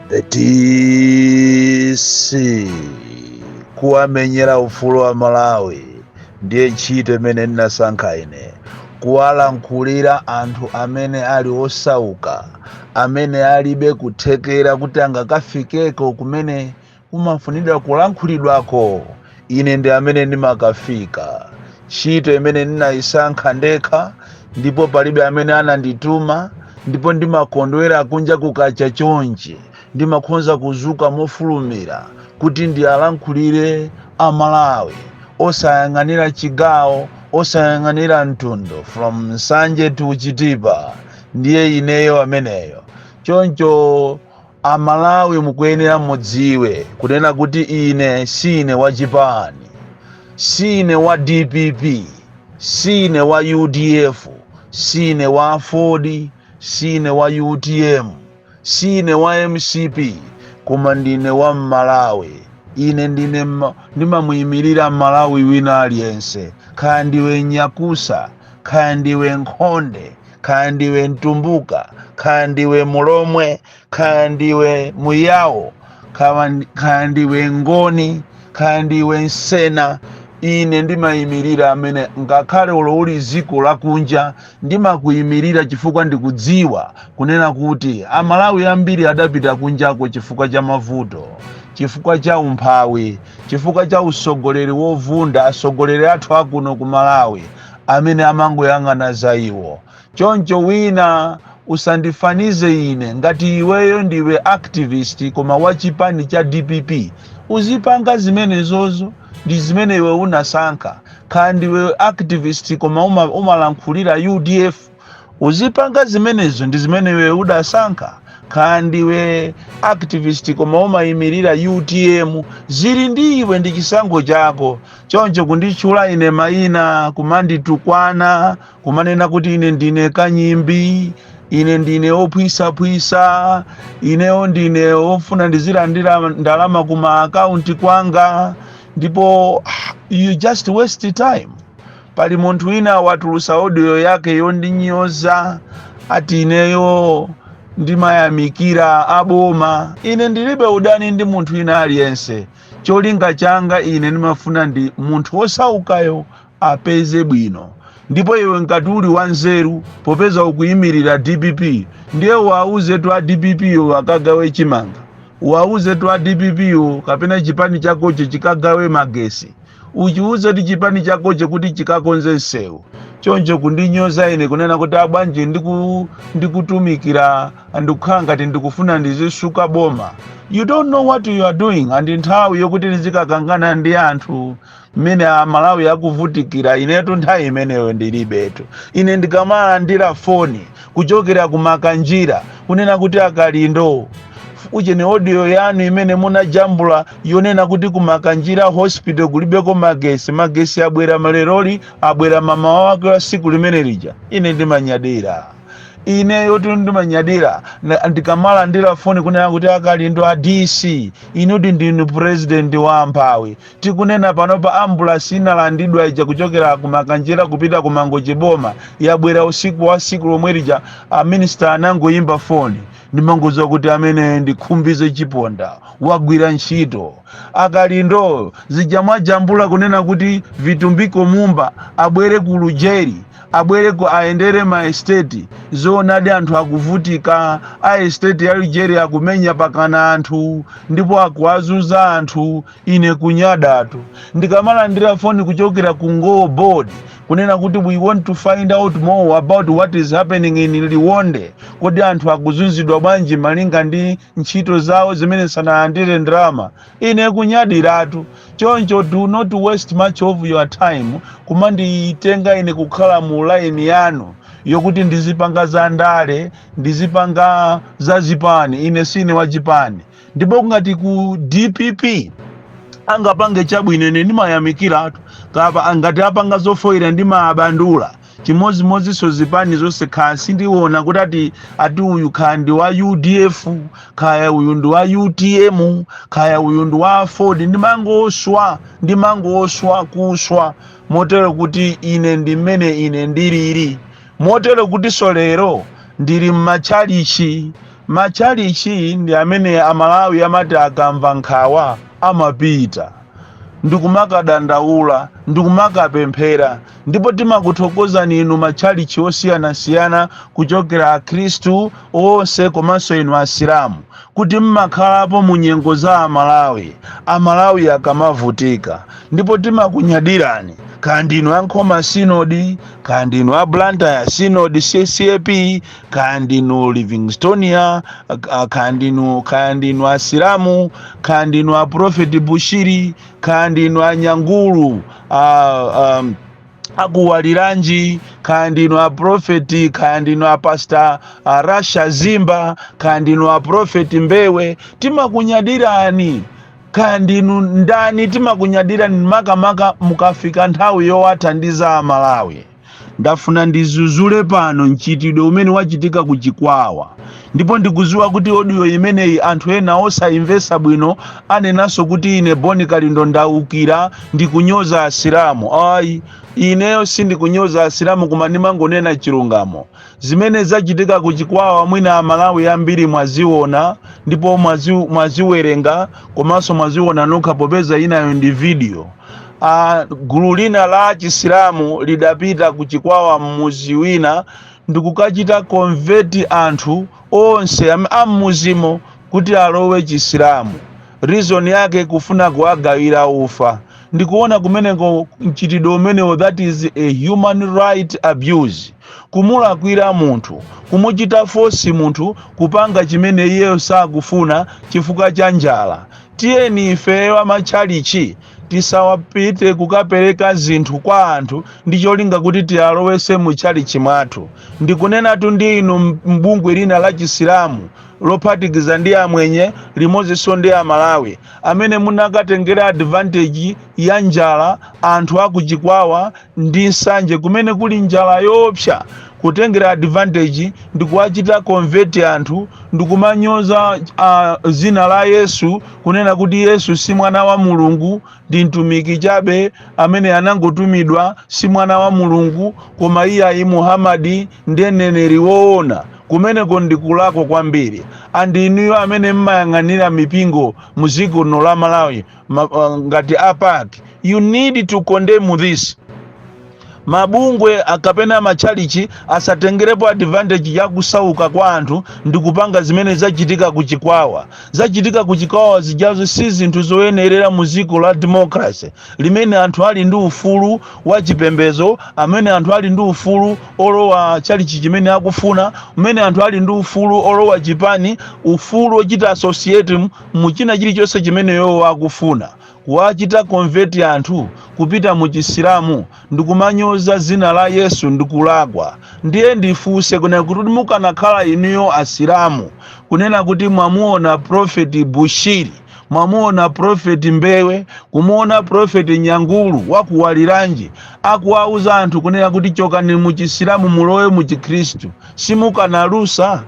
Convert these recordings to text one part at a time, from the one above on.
The DC kuwamenyera ufulu wa Malawi ndiye ntchito imene ndinasankha ine, kuwalankhulira anthu amene ali osauka, amene alibe kuthekera kuti angakafikeko kumene kumafunidwa kulankhulidwako. Ine ndi amene ndimakafika. Ntchito imene ndinayisankha ndekha, ndipo palibe amene anandituma. Ndipo ndimakondwera kunja kukacha chonchi, ndimakhonza kuzuka mofulumira kuti ndialankhulire Amalawi, osayang'anira chigawo, osayang'anira mtundu, from Nsanje to Chitipa. Ndiye ineyo ameneyo. Choncho Amalawi mukuyenera mudziwe kunena kuti ine sine wachipani, sine wa DPP, sine wa UDF, sine wa AFORD, sine wa UTM, sine wa MCP, koma ndine wa Mmalawi. Ine ndine ndimamuyimirira Mmalawi wina aliyense, kaya ndiwe Nyakusa, kaya ndiwe Nkhonde, kaya ndiwe Mtumbuka, kaya ndiwe Mulomwe, kaya ndiwe Muyawo, kaya ndiwe Ngoni, kaya ndiwe Nsena. Ine ndimayimirira amene, ngakhale ulo uli ziko lakunja, ndimakuyimirira, chifukwa ndikudziwa kunena kuti Amalawi ambiri adapita kunjako chifukwa cha mavuto, chifukwa cha umphawi, chifukwa cha usogoleri wovunda, asogoleri athu akuno ku Malawi amene amangoyang'ana za iwo. Choncho wina usandifanize ine. Ngati iweyo ndiwe activist koma wachipani cha DPP, uzipanga zimenezozo, ndi zimene iwe unasankha. Kaya ndiwe activist koma umalankhulira UDF, uzipanga zimenezo, ndi zimene iwe udasankha. Kaya ndiwe activist koma umayimirira UTM, zili ndi iwe, ndi chisankho chako. Choncho kunditchula ine mayina, kumanditukwana, kumanena kuti ine ndine kanyimbi, ine ndine ophwisaphwisa, ineyo ndine ofuna ndizilandira ndalama kuma akaunti kwanga, ndipo you just waste time. Pali munthu wina watulusa audio yake yondinyoza, ati ineyo ndimayamikira aboma. Ine ndilibe udani ndi munthu wina aliyense. Cholinga changa ine ndimafuna ndi munthu wosaukayo apeze bwino. Ndipo iwe ngati uli wanzeru, popeza ukuyimirira DPP, ndiye wauze tu a DPP yo akagawe chimanga, wauze tu a DPP yo kapena chipani chakocho chikagawe magesi, uchiuze ti chipani chakocho kuti chikakonze msewu. Choncho kundinyoza ine, kunena kuti abwanji ndikutumikira, ndikukhala ngati ndikufuna ndizisuka boma, you don't know what you are doing. And nthawi yokuti ndizikakangana ndi anthu mmene Amalawi akuvutikira, inetu nthawi imeneyo ndilibetu. Ine ndikamalandira foni kuchokera kumakanjira kunena kuti, "Akalindo, uchene audio yanu imene munajambula yonena kuti kumakanjira hospital kulibeko magesi, magesi abwera maleroli, abwera mama wake wa siku limene lija," ine ndimanyadira. Ineyo tu ndimanyadira. Ndikamalandira foni kunena kuti, "Akalindo, a DC, inuti ndinu president wa amphawi. Tikunena panopa ambulance inalandidwa ija kuchokera kumakanjira kupita kumangochi boma yabwera usiku wa siku lomwe lija, a minister anangoyimba foni," ndimangodziwa kuti amene ndikhumbize chiponda wagwira ntchito. "Akalindo, zija mwajambula kunena kuti Vitumbiko Mumba abwere ku Lujeri, abwere ku ayendere ma estate, zoonadi anthu akuvutika. A estate ya Lujeri akumenya pakana anthu ndipo akuazuza anthu," ine kunyadatu. Ndikamalandira foni kuchokera ku Ngo Board kunena kuti, "We want to find out more about what is happening in Liwonde. Kodi anthu akuzunzidwa bwanji malinga ndi ntchito zawo zimene sanalandire ndalama?" ine kunyadiratu. Choncho do not waste much of your time kumanditenga ine kukhala mu line yanu yokuti ndizipanga za ndale, ndizipanga za zipani. Ine sine wa chipani. Ndipo ngati ku DPP angapange chabwino, ine ndimayamikiratu. Kapa ngati apanga zofoyera, ndimabandula. Chimodzimodzinso zipani zonse, kaya sindiona kuti ati uyu kaya ndi wa UDF, kaya uyu ndi wa UTM, kaya uyu ndi wa AFORD, ndimangoswa, ndimangoswa kuswa. Motero kuti ine ndi mmene ine ndilili, motero kuti so lero ndili m'matchalichi. Matchalichi ndi amene Amalawi amati akamva nkhawa amapita ndikumakadandaula, ndikumakapemphera. Ndipo timakuthokozani inu matchalichi osiyanasiyana, kuchokera Akhristu onse komanso inu Asilamu, kuti mmakhalapo mu nyengo za Amalawi, Amalawi akamavutika. Ndipo timakunyadirani, kaya ndinu a Nkhoma Synod, kaya ndinu a Blantyre Synod CCAP, kaya ndinu Livingstonia, kaya ndinu Asilamu, kaya ndinu a Prophet Bushiri, kaya ndinu Anyangulu akuwaliranji, kaya ndinu a Prophet, kaya ndinu a Pastor Rasha Zimba, kaya ndinu a Prophet Mbewe, timakunyadirani. Kaya ndinu ndani, timakunyadirani, makamaka mukafika nthawi yowathandiza Amalawi. Ndafuna ndizuzule pano mchitidwe umene wachitika ku Chikwawa. Ndipo ndikuziwa kuti audio imeneyi anthu ena osayimvesa bwino anenanso kuti ine Boni Kalindo ndaukira, ndikunyoza Asilamu. Ayi, ineyo sindikunyoza Asilamu, koma ndimangonena chilungamo. Zimene zachitika ku Chikwawa, mwina Amalawi ambiri mwaziona ndipo mwaziwerenga komanso mwaziona nokha, popeza inayo ndi video. Gulu lina la Chisilamu lidapita ku Chikwawa, mmuzi wina, ndikukachita convert anthu onse am'muzimo kuti alowe Chisilamu. Reason yake, kufuna kuwagawira ufa. Ndikuona kumeneko mchitidwe umenewo, that is a human right abuse, kumulakwira munthu, kumuchita force munthu kupanga chimene iyeyo sakufuna chifukwa cha njala. Tiyeni ifeyo amatchalichi tisawapite kukapereka zinthu kwa anthu ndi cholinga kuti tiyalowese mu tchalichi mwathu. Ndikunenatu ndi inu mbungwe lina la Chisilamu lophatikiza ndi Amwenye limodzinso ndi Amalawi amene munakatengera advantage ya njala anthu akuchikwawa ndi Nsanje, kumene kuli njala yoopsa, kutengera advantage ndikuwachita convert anthu, ndikumanyoza zina la Yesu, kunena kuti Yesu si mwana wa Mulungu, ndi mtumiki chabe amene anangotumidwa, si mwana wa Mulungu, koma iye ayi, Muhamadi ndiye mneneri woona. Kumeneko ndikulakwa kwambiri. And inuyo amene mmayang'anira mipingo muziko lino la Malawi, ngati a PAC, you need to condemn this. Mabungwe akapena matchalichi asatengerepo advantage ya kusauka kwa anthu ndi kupanga zimene zachitika kuchikwawa. Zachitika kuchikwawa zijazo si zinthu zoyenerera mu dziko la democracy limene anthu ali ndi ufulu wa chipembedzo, amene anthu ali ndi ufulu olowa chalichi chimene akufuna, umene anthu ali ndi ufulu olowa chipani, ufulu ochita associate mu china chilichonse chimene iwo akufuna. Kuwachita convert anthu kupita mu Chisilamu ndikumanyoza zina la Yesu ndikulakwa. Ndiye ndifunse kunena kuti mukanakhala inuyo Asilamu, kunena kuti mwamuona Prophet Bushiri, mwamuona Prophet Mbewe, kumuona Prophet Nyangulu wakuwaliranji akuwauza anthu kunena kuti chokani mu Chisilamu mulowe mu Chikhristu, simukanalusa?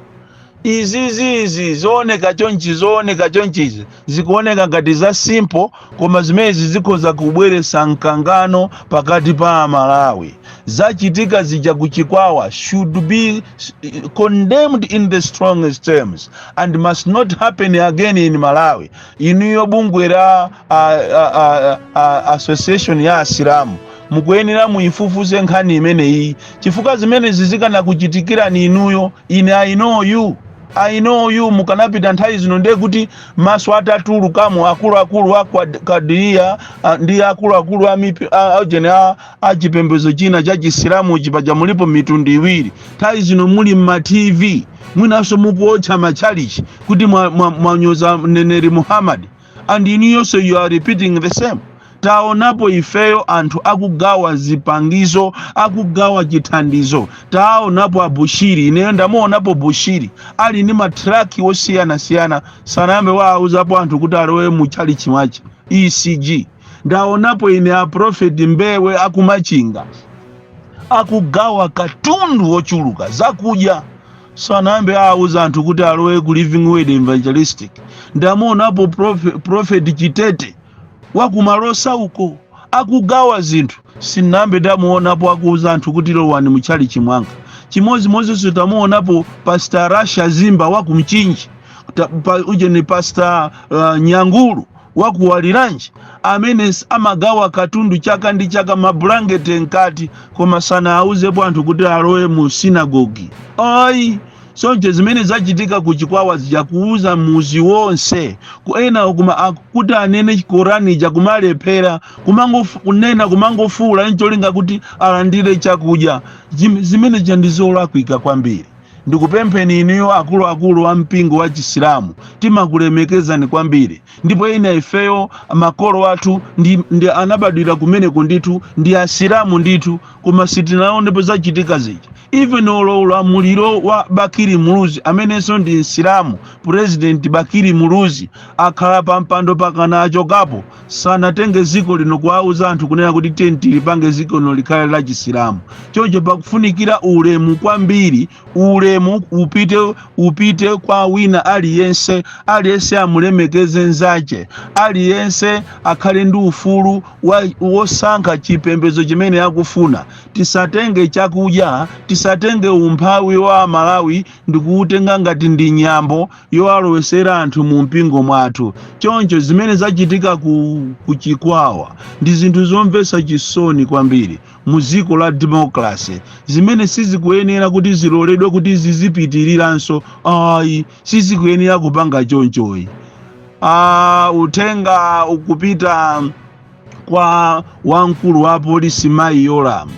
Izizizi zooneka chonchi, zooneka chonchizi, zikuoneka ngati za simple, koma zimenezi zikhoza kubweretsa mkangano pakati pa Amalawi. Zachitika zija kuchikwawa should be condemned in the strongest terms and must not happen again in Malawi. Inuyo bungwe la association ya Asilamu mukuyenera muyifufuze nkhani imeneyi, chifukwa zimenezi zikanakuchitikirani inuyo, ine I know you, I know you, mukanapita nthawi zino ndiye kuti maso atatulukamo akuluakulu a Kadiriya ndi akuluakulu a ujeni a chipembedzo china cha Chisilamu. Chipaja mulipo mitundu iwiri. Nthawi zino muli mma TV, mwinanso mukuotcha matchalichi kuti mwanyoza mneneri Muhammad, and inuyonso you are repeating the same. Taonapo ifeyo anthu akugawa zipangizo, akugawa chithandizo. Taonapo Abushiri, ineyo ndamuonapo Bushiri ali ndi matraki osiyanasiyana, sanayambe waauzapo anthu kuti alowe mu tchalichi mwache ECG. Ndaonapo ine a Prophet Mbewe akumachinga akugawa katundu wochuluka, zakudya, sanayambe auza anthu kuti alowe ku Living Word Evangelistic. Ndamuonapo Prophet Chitete wakumalosa uko akugawa zinthu, sinambe ndamuonapo akuuza anthu kuti lowani mutchalichi mwanga. Chimodzimodzinso tamuonapo Pastor Rasha Zimba wa kumchinji, uje ni Pastor Nyangulu wakuwaliranji, amene amagawa katundu chaka ndi chaka, mabulangete nkati, koma sanauzepo anthu kuti alowe mu sinagogi ayi. Sonje zimene zachitika ku Chikwawa zijakuuza muzi wonse ku ena kuma kuti anene Korani ija kumalephera, kumangokunena, kumangofuula ncholinga kuti alandire chakudya. Zimene zija ndi zolakwika kwambiri. Ndikupempheni inuyo akuluakulu a mpingo wa Chisilamu, timakulemekezani kwambiri, ndipo ina ifeyo makolo athu ndi anabadwira kumeneko ndithu, ndi Asilamu ndithu, koma sitinaonepo zachitika zija. Even olo ulamuliro wa Bakiri Muluzi, amenenso ndi Msilamu, President Bakiri Muluzi akhala pa mpando pakana achokapo, sanatenge ziko lino kuwauza anthu kunena kuti tiye tilipange ziko lino likhale la Chisilamu. Choncho pakufunikira ulemu kwambiri, ulemu upite kwa wina aliyense, aliyense amulemekeze nzache, aliyense akhale ndi ufulu wosankha chipembedzo chimene akufuna. Tisatenge chakudya, tisatenge umphawi wa Malawi ndikuutenga ngati ndi nyambo yowalowesera anthu mu mpingo mwathu. Choncho zimene zachitika ku Chikwawa ndi zinthu zomvetsa chisoni kwambiri mu dziko la democracy, zimene sizikuyenera kuti ziloledwe kuti zizipitiriranso ayi, sizikuyenera kupanga chonchoyi. Uthenga ukupita kwa wamkulu wa polisi mayi Yolamu,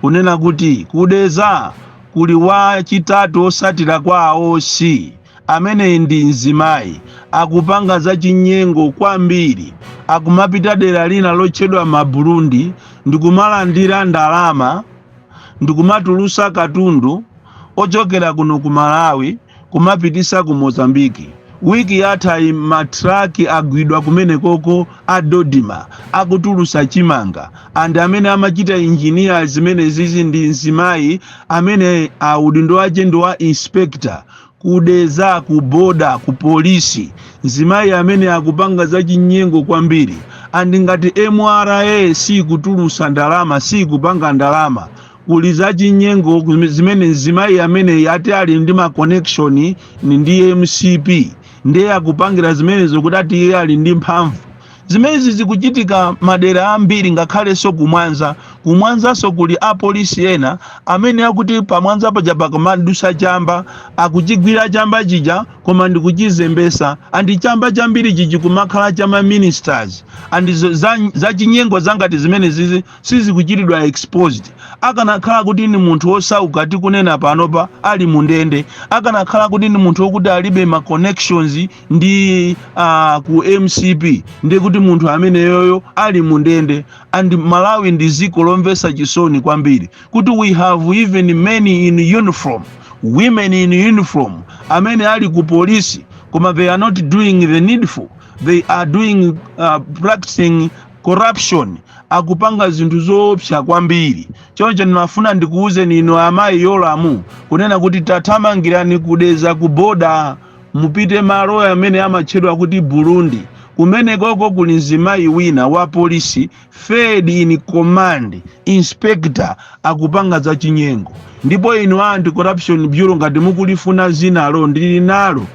kunena kuti kudeza kuli wachitatu osatira kwa aosi, amene ndi mzimayi akupanga zachinyengo kwambiri, akumapita dera lina lotchedwa Maburundi ndikumalandira ndalama ndikumatulusa katundu ochokera kuno ku Malawi kumapitisa ku Mozambiki. Wiki yatha matraki agwidwa kumenekoko a Dodima akutulusa chimanga, and amene amachita engineer zimene zizi ndi mzimayi amene udindo wache ndi wa inspector kudeza ku boda ku polisi. Mzimayi amene akupanga zachinyengo kwambiri, and ngati MRA sikutulusa ndalama, sikupanga ndalama, kuli zachinyengo zimene mzimayi amene ati ali ndi ma connection ni ndi MCP, ndiye akupangira zimenezo kuti ati iye ali ndi mphamvu. Zimenezi zikuchitika madera ambiri, ngakhalenso kumwanza. Kumwanzanso kuli apolisi ena amene akuti pamwanza paja pakamadusa chamba, akuchigwira chamba chija koma ndikuchizembesa, and chamba chambiri chichi kumakhala cha ma ministers, and zachinyengo zangati zimene zizi sizikuchitidwa exposed. Akanakhala kuti ni munthu wosauka tikunena panopa ali mundende, akanakhala kuti ni munthu wokuti alibe ma connections ndi ku MCP, ndiye kuti munthu ameneyoyo ali mundende. And Malawi ndi dziko lomvetsa chisoni kwambiri kuti we have even many in uniform, women in uniform amene ali ku polisi, koma they are not doing the needful. They are doing practicing corruption, akupanga zinthu zoopsa kwambiri. Choncho ndimafuna ndikuwuzeni inu amayi Yolamu kunena kuti tathamangirani kudeza ku boda, mupite malo amene amatchedwa kuti Burundi. Kumenekoko kuli mzimayi wina wa polisi, third in command, inspector, akupanga zachinyengo. Ndipo inu a Anti-Corruption Bureau, ngati mukulifuna zinalo, ndili nalo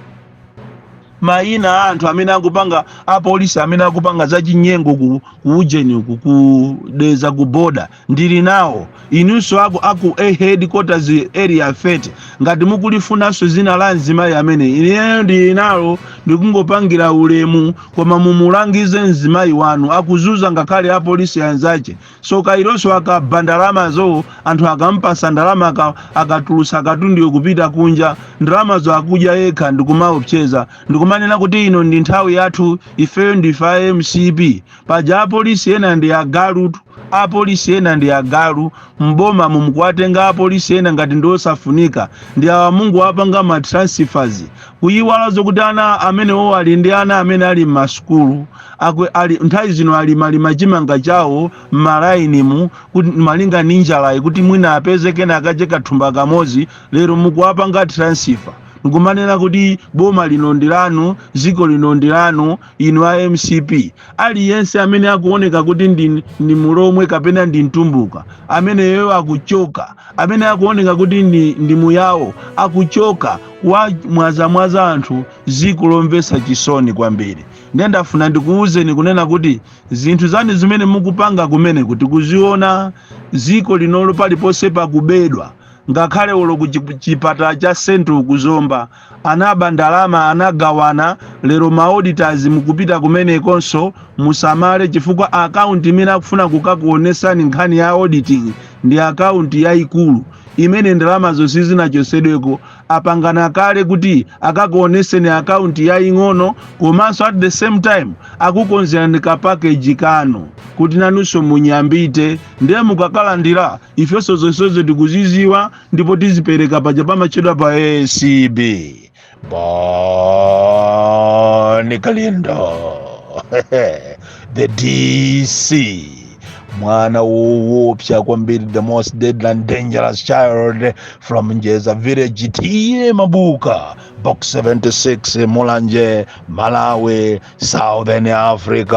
mayina a anthu amene akupanga, apolisi amene akupanga zachinyengo ku ujeni uku kudeza ku boda, ndili nawo. Inunso aku a headquarters Area 30, ngati mukulifunanso zina la mzimayi amene, ineyo ndili nalo. Ndikungopangira ulemu, koma mumulangize mzimayi wanu, akuzuza ngakhale apolisi anzache. So kailonso akaba ndalamazo, anthu akampasa ndalama, akatulusa katunduyo kupita kunja, ndalamazo akudya yekha ndikumaopseza ndikumanena kuti ino ndi nthawi yathu, ifeyo ndife a MCP. Paja apolisi ena ndi agalutu, apolisi ena ndi agalu. Mboma mumukuwatenga apolisi ena ngati ndi osafunika, ndi awa Mungu apanga ma transfers, kuyiwala zokuti ana amenewo ali ndi ana amene ali m'masukulu akwe ali nthawi zino ali malima chimanga chawo m'malainimu kuti malinga ndi njalayi, kuti mwina apeze kena akache kathumba kamodzi. Lero mukuwapanga transfer. Nkumanena kuti boma lino ndi lanu, dziko lino ndi lanu, inu a MCP. Aliyense amene akuoneka kuti ndi Mulomwe kapena ndi Mtumbuka, ameneyo akuchoka. Amene akuoneka kuti ndi Muyawo akuchoka. Kuwamwazamwaza anthu, dziko lomvetsa chisoni kwambiri. Ndiye ndafuna ndikuwuzeni kunena kuti zinthu zanu zimene mukupanga kumene kuti kuziona dziko linolo, paliponse pakubedwa. Ngakhale ulo ku chipatala cha Central kuzomba anaba ndalama, anagawana. Lero ma auditors mukupita kumenekonso, musamale, chifukwa akaunti imene akufuna kukakuonesani nkhani ya auditing ndi akaunti yayikulu imene ndalamazo sizinachosedweko. Apangana kale kuti akakuoneseni akaunti yaying'ono, komanso at the same time akukonzerani ka package kanu kuti nanunso munyambite. Ndiye mukakalandira, ifenso zonsezo tikuziziwa ndipo tizipereka paja pamachedwa pa ACB. Bon Kalindo, the DC, mwana woopsa kwambiri, the most deadly and dangerous child from Njeza village, T/A Mabuka, Box 76, Mulanje, Malawi, Southern Africa.